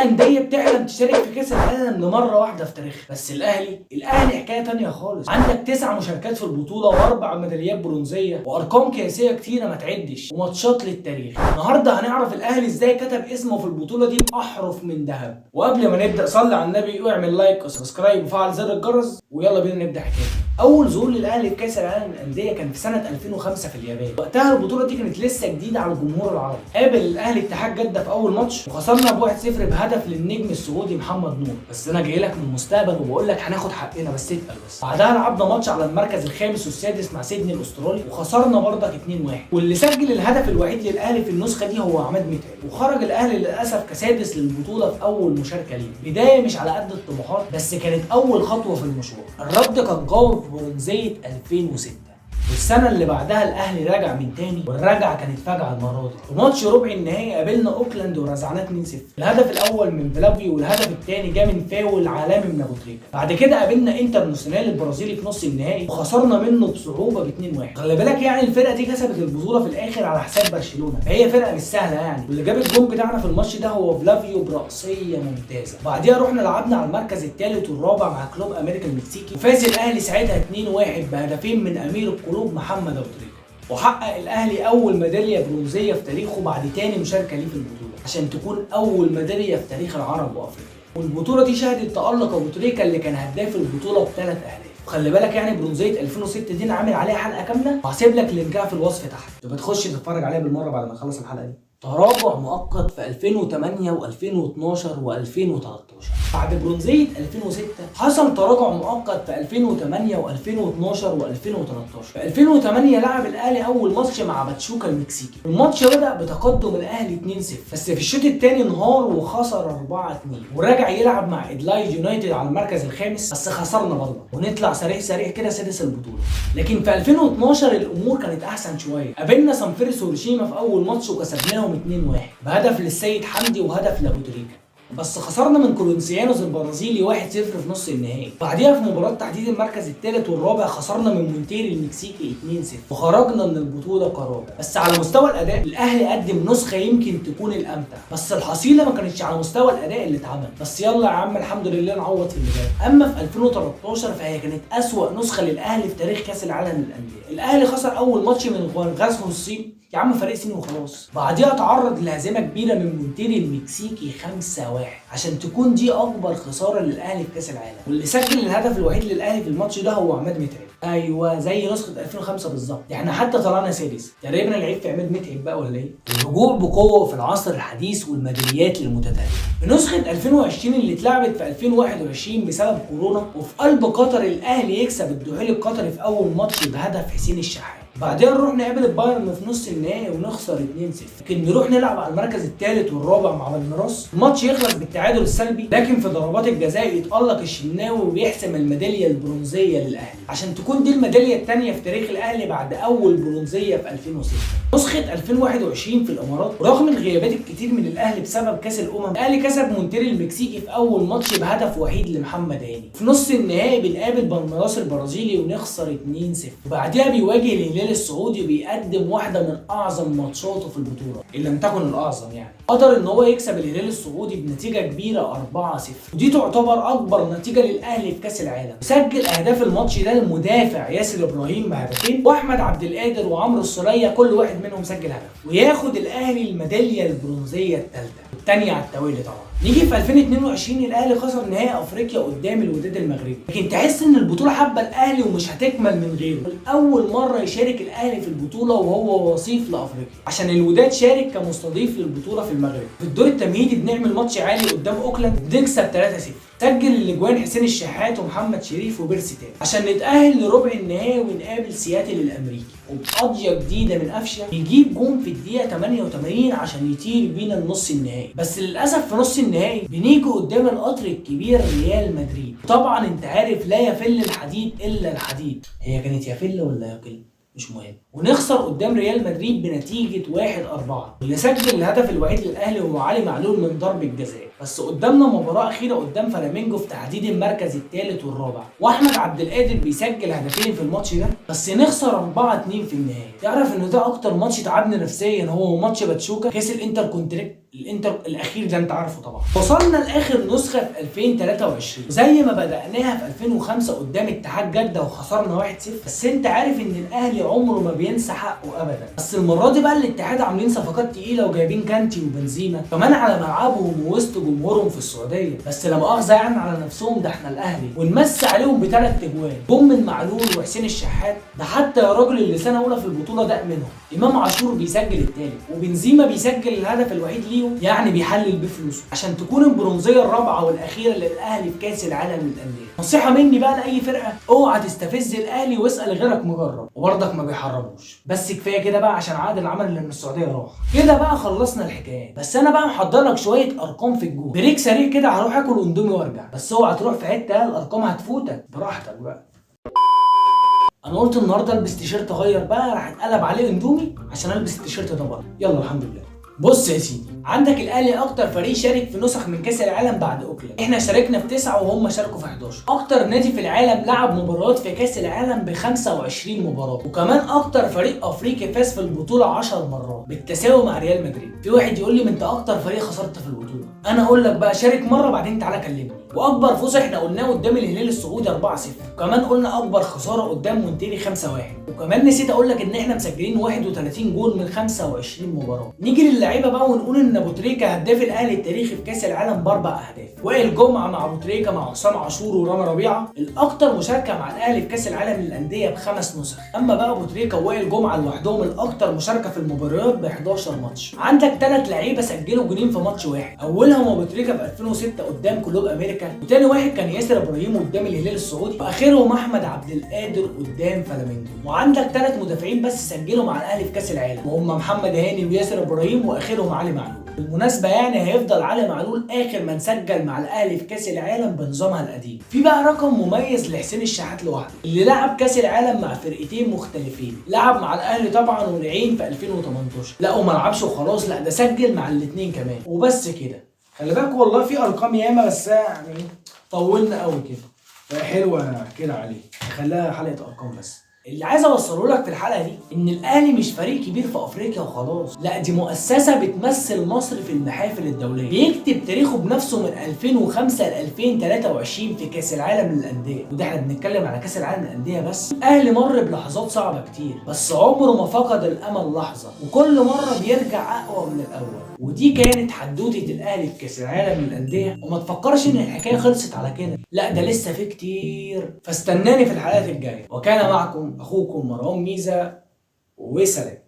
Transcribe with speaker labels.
Speaker 1: اندية بتحلم تشارك في كاس العالم لمره واحدة في تاريخها، بس الاهلي حكاية تانية خالص. عندك 9 مشاركات في البطولة واربع ميداليات برونزيه وارقام قياسية كتيرة ما تعدش وماتشات للتاريخ. النهارده هنعرف الاهلي ازاي كتب اسمه في البطولة دي باحرف من ذهب. وقبل ما نبدا صلي على النبي واعمل like و subscribe وفعل زر الجرس، ويلا بينا نبدا حكايتنا. اول ظهور للاهلي في كاس العالم للاندية كان في سنة 2005 في اليابان. وقتها البطولة دي كانت لسه جديدة على الجمهور العربي. قابل الاهلي اتحاد جده في اول ماتش وخسرنا ب 1-0 بهدف للنجم السعودي محمد نور. بس انا جاي لك من المستقبل وبقول لك هناخد حقنا، بس اتقل بس. بعدها لعبنا ماتش على المركز الخامس والسادس مع سيدني الاسترالي وخسرنا برضك 2-1، واللي سجل الهدف الوحيد للاهلي في النسخة دي هو عماد متعب. وخرج الاهلي للاسف كسادس للبطولة في اول مشاركة ليه. بداية مش على قد الطموحات، بس كانت اول خطوة في المشوار. الرد كان قوي في برونزيه 2006، والسنة اللي بعدها الاهلي رجع من تاني، والرجعه كانت فجعه المرة دي. في ماتش ربع النهائي قابلنا اوكلاند ورزعناه 2-0. الهدف الاول من فلافيو والهدف الثاني جه من فاول عالمي من ابو تريكه. بعد كده قابلنا انترناسيونال البرازيلي في نص النهائي وخسرنا منه بصعوبة ب 2-1. خلي بالك يعني الفرقة دي كسبت البطولة في الاخر على حساب برشلونة، فهي فرقه مش سهلة يعني. واللي جاب الجون بتاعنا في الماتش ده هو فلافيو براسيه ممتازة. بعديها رحنا لعبنا على المركز الثالث والرابع مع كلوب امريكا المكسيكي، وفاز الاهلي ساعتها 2-1 بهدفين من امير القلوب محمد ابو تريكه. وحقق الاهلي اول ميدالية برونزيه في تاريخه بعد تاني مشاركة ليه في البطولة، عشان تكون اول ميدالية في تاريخ العرب وافريقيا. والبطوله دي شهدت تالق ابو تريكه اللي كان هداف البطولة بثلاث اهداف. وخلي بالك يعني برونزيه 2006 دي انا عامل عليها حلقة كاملة، وهسيب لك link ها في الوصف تحت، تبقى تخش تتفرج عليها بالمرة بعد ما نخلص الحلقة دي. تراجع مؤقت في 2008 و2012 و2013. بعد برونزية 2006 حصل تراجع مؤقت في 2008 و2012 و2013. في 2008 لعب الاهلي اول ماتش مع باتشوكا المكسيكي. الماتش بدأ بتقدم الاهلي 2-0، بس في الشوط الثاني انهار وخسر 4-2، ورجع يلعب مع ادلايد يونايتد على المركز الخامس، بس خسرنا برضه ونطلع سريع سريع كده سادس البطولة. لكن في 2012 الامور كانت احسن شوية. قابلنا سانفريس هيروشيما في اول ماتش وكسبناهم 2-1 بهدف للسيد حمدي وهدف لابو تريكه، بس خسرنا من كورنثيانوس البرازيلي 1-0 في نص النهائي. بعديها في مباراة تحديد المركز الثالث والرابع خسرنا من مونتيري المكسيكي 2-0 وخرجنا من البطولة كرابع. بس على مستوى الأداء الأهلي قدم نسخة يمكن تكون الأمتع، بس الحصيلة ما كانتش على مستوى الأداء اللي اتعمل. بس يلا يا عم الحمد لله نعوض في اللي جاي. أما في 2013 فهي كانت أسوأ نسخة للأهلي في تاريخ كأس العالم للأندية. الأهلي خسر أول ماتش من غوانغازو الصين، يا عم فريق صيني وخلاص. بعديها تعرض لهزيمه كبيرة من مونتيري المكسيكي 5-1، عشان تكون دي اكبر خسارة للاهلي في كاس العالم. واللي سجل الهدف الوحيد للاهلي في الماتش ده هو عماد متعب. ايوه زي نسخه 2005 بالظبط، احنا حتى طلعنا سادس تقريبا. العيب في عماد متعب بقى ولا ايه؟ الرجوع بقوة في العصر الحديث والميداليات المتتالية. في نسخه 2020 اللي اتلعبت في 2021 بسبب كورونا، وفي قلب قطر الاهلي يكسب الدحيل القطري في اول ماتش بهدف حسين الشحات. بعدين نروح نقابل البايرن في نص النهائي ونخسر 2-0، لكن نروح نلعب على المركز الثالث والرابع مع بالميراس. الماتش يخلص بالتعادل السلبي، لكن في ضربات الجزاء يتألق الشناوي ويحسم الميداليه البرونزيه للاهلي، عشان تكون دي الميداليه الثانية في تاريخ الاهلي بعد اول برونزيه في 2006. نسخه 2021 في الامارات، ورغم الغيابات الكتير من الاهلي بسبب كاس الامم، الاهلي كسب مونتيري المكسيكي في اول ماتش بهدف وحيد لمحمد هاني. في نص النهائي بنقابل بالميراس البرازيلي ونخسر 2-0. وبعديها بيواجه الهلال السعودي وبيقدم واحدة من اعظم ماتشاته في البطولة ان لم تكن الاعظم يعني. قدر ان هو يكسب الهلال السعودي بنتيجة كبيرة 4-0، ودي تعتبر اكبر نتيجة للاهلي في كاس العالم. سجل اهداف الماتش ده المدافع ياسر ابراهيم بهدفين، واحمد عبد القادر وعمرو السوليه كل واحد منهم سجل هدف، وياخد الاهلي الميداليه البرونزيه الثالثة والثانية على التوالي طبعا. نيجي في 2022 الاهلي خسر نهائي افريقيا قدام الوداد المغربي، لكن تحس ان البطولة حابة الاهلي ومش هتكمل من غيره. اول مرة يشارك الاهلي في البطولة وهو وصيف لافريقيا، عشان الوداد شارك كمستضيف للبطولة في المغرب. في الدور التمهيدي بنعمل ماتش عالي قدام اوكلاند بنكسب 3-0. سجل الاجوان حسين الشحات ومحمد شريف وبيرسي تاو عشان نتاهل لربع النهائي ونقابل سياتل الامريكي. وبقضيه جديدة من قفشه يجيب جون في الدقيقة 88 عشان يطير بينا النص النهائي. بس للاسف في نص النهائي بنيجي قدام القطر الكبير ريال مدريد. طبعا انت عارف لا يفل الحديد الا الحديد، هي كانت يفل ولا يقل مش مهم. ونخسر قدام ريال مدريد بنتيجة 1-4، واللي سجل الهدف الوحيد للاهلي هو علي معلول من ضربه جزاء. بس قدامنا مباراة اخيرة قدام فلامينجو في تحديد المركز الثالث والرابع، واحمد عبد القادر بيسجل هدفين في الماتش ده، بس نخسر 4-2 في النهائي. تعرف ان ده اكتر ماتش تعبني نفسيا هو ماتش باتشوكا كاس الانتر كونتريك. الانتر الاخير ده انت عارفه طبعا. وصلنا لاخر نسخه في 2023 زي ما بدأناها في 2005 قدام اتحاد جده وخسرنا 1-0. بس انت عارف ان الاهلي عمره ما بينسى حقه ابدا. بس المرة دي بقى الاتحاد عاملين صفقات تقيلة وجايبين كانتي وبنزيما كمان على ملعبهم ووسط جمهورهم في السعودية. بس لا مؤاخذة يعني على نفسهم، ده احنا الاهلي، ونمس عليهم بثلاث اجوان جم من معلول وحسين الشحات. ده حتى يا راجل اللي سنة اولى في البطولة ده منهم. امام عاشور بيسجل الثالث وبنزيما بيسجل الهدف الوحيد ليهم، يعني بيحلل بفلوسه عشان تكون البرونزيه الرابعة والاخيرة للاهلي في كاس العالم للاندية. نصيحة مني بقى لاي فرقه، اوعى تستفز الاهلي واسال غيرك مجرب، وبرضك ما بيحرموش. بس كفاية كده بقى عشان عقد العمل اللي من السعودية راح. كده بقى خلصنا الحكاية. بس انا بقى محضر لك شوية ارقام في الجون. break سريع كده، هروح اكل اندومي وارجع. بس اوعى تروح في حتة الارقام هتفوتك، براحتك بقى. انا قلت النهارده البس تيشيرت اغير بقى، راح اتقلب عليه اندومي عشان البس التيشيرت ده بره. يلا الحمد لله. بص يا سيدي، عندك الاهلي اكتر فريق شارك في نسخ من كاس العالم بعد اوكلاند. احنا شاركنا في 9 وهم شاركوا في 11. اكتر نادي في العالم لعب مباريات في كاس العالم ب 25 مباراة، وكمان اكتر فريق افريقي فاز في البطولة 10 مرات بالتساوي مع ريال مدريد. في واحد يقول لي ما انت اكتر فريق خسرت في البطولة، انا اقول لك بقى شارك مرة بعدين تعالى كلمني. واكبر فوز احنا قلناه قدام الهلال السعودي 4-0، وكمان قلنا اكبر خسارة قدام مونتيري 5-1. وكمان نسيت اقول لك ان احنا مسجلين 31 جول من 25 مباراة. نيجي للعيبة بقى ونقول ان ابو تريكه هداف الاهلي التاريخي في كاس العالم ب4 اهداف. وائل جمعه مع ابو تريكه مع حسام عاشور ورامي ربيعة الاكثر مشاركة مع الاهلي في كاس العالم للاندية ب5 نسخ. اما بقى ابو تريكه ووائل جمعه لوحدهم الاكثر مشاركة في المباريات ب 11 ماتش. عندك 3 لعيبة سجلوا جولين في ماتش واحد، اولهم ابو تريكه في 2006 قدام كلوب امريكا، وتاني واحد كان ياسر ابراهيم قدام الهلال السعودي، واخرهم احمد عبد القادر قدام فلامينجو. وعندك 3 مدافعين بس سجلوا مع الاهلي في كاس العالم، وهم محمد هاني وياسر ابراهيم واخرهم علي معلول. بالمناسبة يعني هيفضل علي معلول اخر من سجل مع الاهلي في كاس العالم بنظامها القديم. في بقى رقم مميز لحسين الشحات لوحده، اللي لعب كاس العالم مع فرقتين مختلفين. لعب مع الاهلي طبعا والعين في 2018، لا وما لعبش وخلاص، لا ده سجل مع الاثنين كمان. وبس كده، خلي بالك والله في ارقام ياما، بس يعني طولنا قوي كده، حلوة كده عليه، خليها حلقة ارقام بس. اللي عايز اوصله لك في الحلقة دي ان الاهلي مش فريق كبير في افريقيا وخلاص، لا دي مؤسسة بتمثل مصر في المحافل الدولية، بيكتب تاريخه بنفسه من 2005 ل 2023 في كاس العالم للاندية. وده احنا بنتكلم على كاس العالم للاندية بس. الاهلي مر بلحظات صعبة كتير، بس عمره ما فقد الامل لحظة، وكل مرة بيرجع اقوى من الاول. ودي كانت حدوتة الاهلي في كاس العالم للاندية. وما تفكرش ان الحكاية خلصت على كده، لا ده لسه في كتير، فاستناني في الحلقات الجاية. وكان معكم اخوكم مروان ميزة، وسلام.